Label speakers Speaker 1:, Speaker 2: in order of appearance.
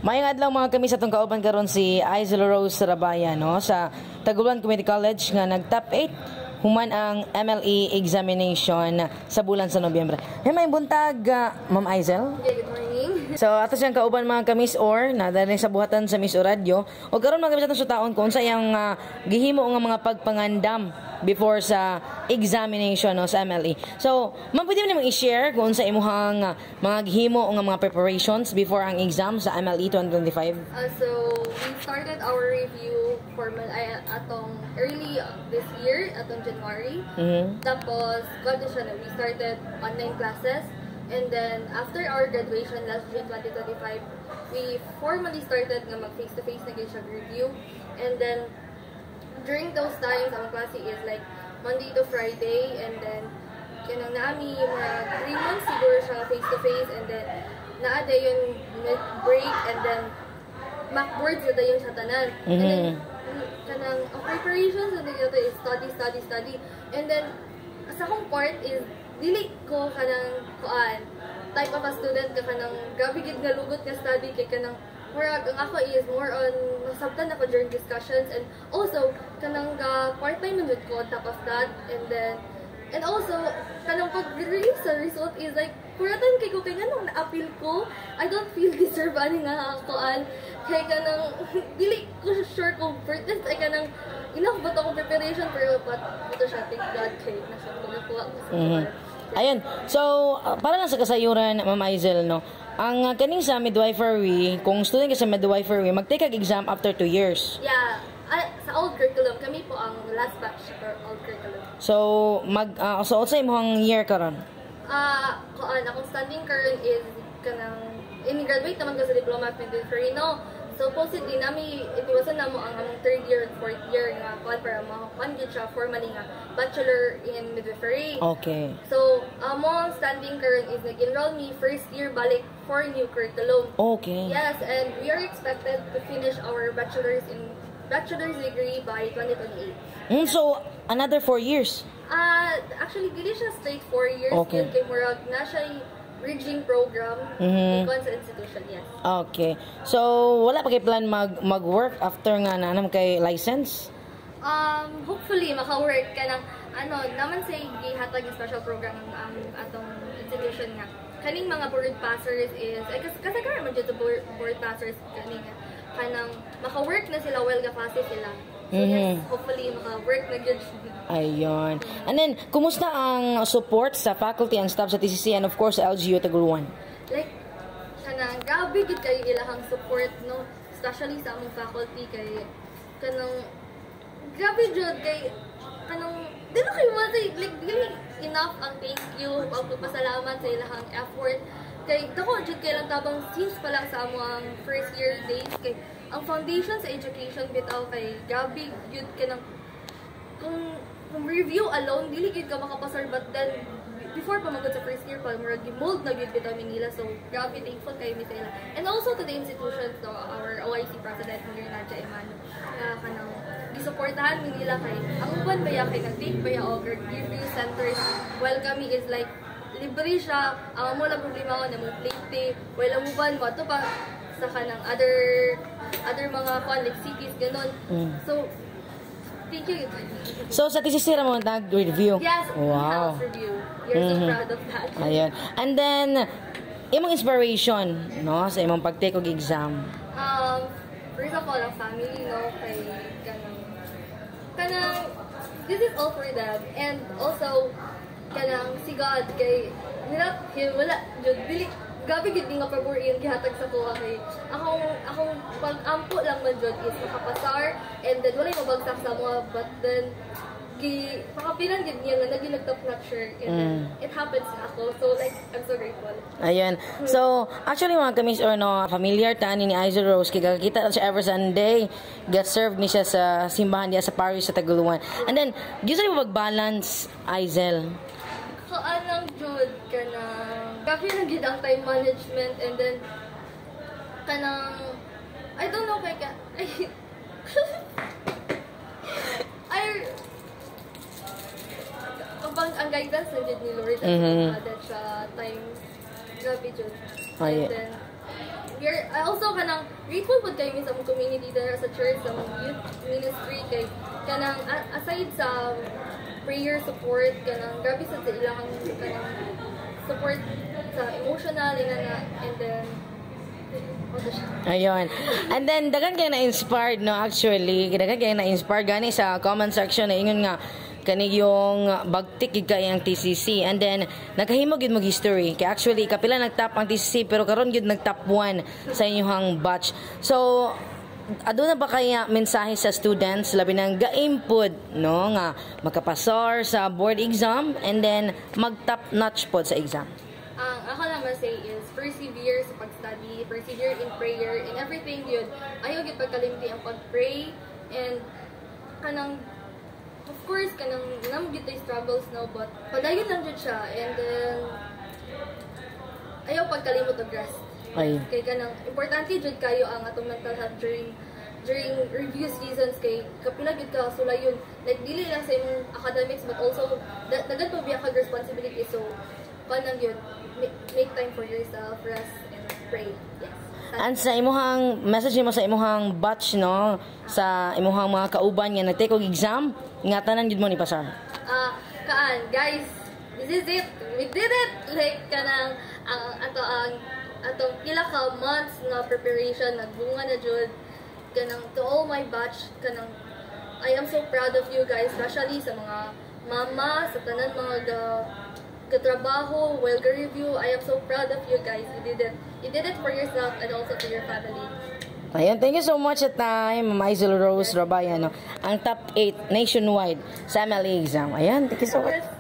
Speaker 1: Maayong adlaw, mga kami, sa atong kauban karon si Aizel Rose Sarabaya, no, sa Taguluan Community College nga nag top 8 human ang MLE examination sa bulan sa Nobyembre. Hey, maayong buntag, Ma'am Aizel.
Speaker 2: Okay, good morning.
Speaker 1: So ato siyang kauban, mga kamis or na dali sa buhatan sa Miss Radyo. O karon, mga kamis, atong sutaon kung unsa iyang gihimo nga mga pagpangandam before sa examination, no, sa MLE. So, ma'am, pwede mo nimong i-share kung unsa imuhang mga gihimo nga mga preparations before ang exam sa MLE 2025?
Speaker 2: So, we started our review formal ay atong early this year, atong January. Tapos, kuan siya na, we started online classes. And then, after our graduation last June 2025, we formally started nga mag face-to-face na gyud siya review. And then, during those times, ang klase is like Monday to Friday. And then, kanang naa mi mga 3 months siguro siya face-to-face. And then, naa dayon mid-break. And then, mock boards na dayon siya tanan. And then, kanang ang preparations na dito is study, study, study. And then, sa akong part is, dili ko kanang kuan type of a student ka kanang grabe gid nga lugot nga study kay kanang murag ang ako is more on masabtan ako during discussions. And also kanang ga part-time man jud ko on top of that. And then and also kanang pag-release sa result is like kuratan kay ko kay nganong na-appeal ko. I don't feel deserve ani nga kuan kay kanang dili ko sure kung worth it ay kanang enough ba to akong preparation, pero but ito siya, thank God kay nasa ko nakuha ko sa
Speaker 1: Ayun. So, para lang sa kasayuran, Ma'am Aizel, no? Ang kaning sa midwifery, kung student ka sa midwifery, mag-take kag exam after 2 years.
Speaker 2: Yeah, sa old curriculum, kami po ang last batch for old curriculum.
Speaker 1: So, so unsa imong year karon?
Speaker 2: Kuan akong standing current is kanang in-graduate naman ko sa diploma of midwifery, no? Supposedly nami itiwasan namo ang among third year and fourth year nga kuan para makuan gyud siya formally nga bachelor in midwifery. So, amo ang standing current is nag-enroll me first year balik for new curriculum. Yes, and we are expected to finish our bachelor's degree by 2028.
Speaker 1: So, another 4 years.
Speaker 2: Actually, dili siya straight 4 years. Yun kay murag na siya bridging program mm sa institution, yes.
Speaker 1: Okay. So, wala pa kay plan mag-work after nga na anam kay license?
Speaker 2: Hopefully maka-work ka ng ano, naman sa gihatag yung special program ang atong institution nga. Kaning mga board passers is ay kasagaran man jud sa board passers kaning kanang maka-work na sila while ga-klase sila. So yes, hopefully maka-work na gyud siya.
Speaker 1: Ayun. And then, kumusta ang support sa faculty and staff sa TCC and of course sa LGU Taguluan?
Speaker 2: Like kanang grabe gid kayo ilahang support, no, especially sa among faculty kay kanang grabe jud kay kanang di na kayo masay like dili enough ang thank you, pagpapasalamat sa ilahang effort kay dako jud kay lang tabang since pa lang sa among first year days kay ang foundation sa education bitaw kay grabe jud kanang kung review alone dili gyud ka makapasar. But then before pa magud sa first year pa, murag mold na gyud bitaw mi nila. So grabe thankful kayo mi sa ila and also to the institutions, to our OIC president, Mayor Nadia Emano, na kanang gisuportahan mi nila kay ang uban baya kay nag-take baya og review centers while kami is like libre siya. Ang amo lang problema na mo plate while ang uban mo ato pa sa kanang other other mga kuan like cities ganon. So thank you.
Speaker 1: So, sa TCC ra mo nag-review?
Speaker 2: Yes, house review. You're so proud of that.
Speaker 1: Ayun. And then, imong inspiration, no, sa imong pag-take og exam?
Speaker 2: First of all, ang family, no, kay kanang, this is all for them. And also, kanang si God, kay, without him, wala, jud, dili, grabe gid nga pabor iyang gihatag sa kuha kay akong pag-ampo lang man jud is makapasar and then walay mabagsak sa mga, but then gi pakapilan gid niya nga naging nag top notcher and then it happens na ako. So like I'm so grateful.
Speaker 1: Ayun. So, actually, mga kamis or no, familiar ta ni Aizel Rose kay kita na siya every Sunday. Get served ni siya sa simbahan diya sa parish sa Taguluan. And then, gusto mo mag-balance, Aizel?
Speaker 2: Kaanang jud kanang grabe na gid ang time management and then kanang I don't know kay ka ay ay ang guidance na jud ni Lord at siya times grabe jud. And then We are I also kanang grateful pud kaayo mi sa among community dira sa church, sa among youth ministry, kay kanang aside sa prayer support, kanang grabe sa ilang kanang support sa emotional ina, and then ano siya.
Speaker 1: Ayun. And then, daghan kayo na-inspired, no, actually. Daghan kayo na-inspired. Gani sa comment section na ingon nga, kani yung bagtik gid kay ang TCC. And then, nakahimo gid mo history. Kay actually, kapila nag-top ang TCC, pero karon gid nag-top 1 sa inyong batch. So, aduna ba kaya mensahe sa students, labi nang ga-aim pod, no, nga makapasar sa board exam and then mag top notch pod sa exam?
Speaker 2: Ang ako lang ma-say is persevere sa pag-study, persevere in prayer, in everything yun. Ayaw gyud pagkalimti ang pag-pray and kanang of course kanang naa gyud tay struggles, no, but padayon lang jud siya and then ayaw pagkalimot og rest.
Speaker 1: Ay.
Speaker 2: Kay kanang importante jud kayo ang atong mental health during review seasons, kay kapila gyud ka sulayon, like dili lang sa imong academics but also daghan pa biya kag responsibility, so kanang yun, make time for yourself, rest and pray, yes.
Speaker 1: And sa imuhang message nimo sa imuhang batch, no, sa imuhang mga kauban nga nag-take og exam nga tanan gid mo ni pasar.
Speaker 2: Ah, kaan guys, this is it, we did it! Like kanang ang ato ang atong pila ka months nga preparation nagbunga na jud. Kanang to all my batch, kanang I am so proud of you guys, especially sa mga mama, sa tanan mga ga katrabaho while ga-review. I am so proud of you guys. You did it, you did it for yourself and also to your family.
Speaker 1: Ayan, thank you so much at time, Ma'am Aizel Rose Rabaya, no? Ang top 8 nationwide sa MLE exam. Ayan, thank you so much.
Speaker 2: Yes.